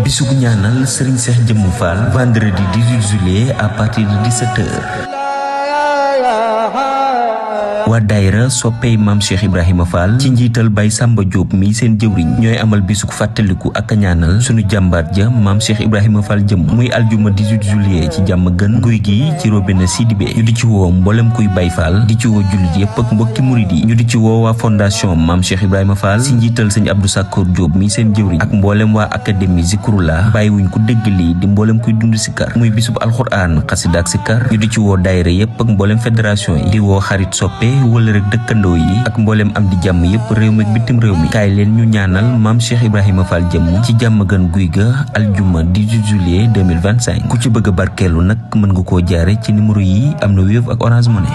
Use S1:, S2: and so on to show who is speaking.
S1: bisu ñaanal Serigne Cheikh Jëmm Fall vendredi 18 juillet à partir de 17h. waa daayira soppey maam Cheikh Ibrahima Fall ci njiital Baye Samba Diop mi seen jëwriñ ñooy amal bisuk fàttaliku ak ñaanal sunu jàmbaat ja maam Cheikh Ibrahima Fall jëm muy aljuma 18 juillet ci jàmm gën guy gi ci robinet Sidibé ñu di ci woo mboolem kuy Baye Fall di ci woo jullit yépp ak mbokki murid yi ñu di ci woo waa fondation maam Cheikh Ibrahima Fall ci njiital sëñ Abdou Sakkour Diop mi seen jëwriñ ak mboolem waa académie Zikrullah bàyyiwuñ ko dégg lii di mboolem kuy dund sikar muy bisub alxuraan xasida ak sikar ñu di ci woo daayira yépp ak mboolem fédération yi di woo xarit soppe wala rek dëkkandoo yi ak mboolem am di jàmm yépp réew mi ak bitim réew mi kaay leen ñu ñaanal maam Cheikh Ibrahima Fall jëmm ci jàmm gën guy ga aljuma 18 juillet 2025 ku ci bëgg a barkeelu nag mën nga koo jaare ci numéro yi am na Wave ak Orange Money.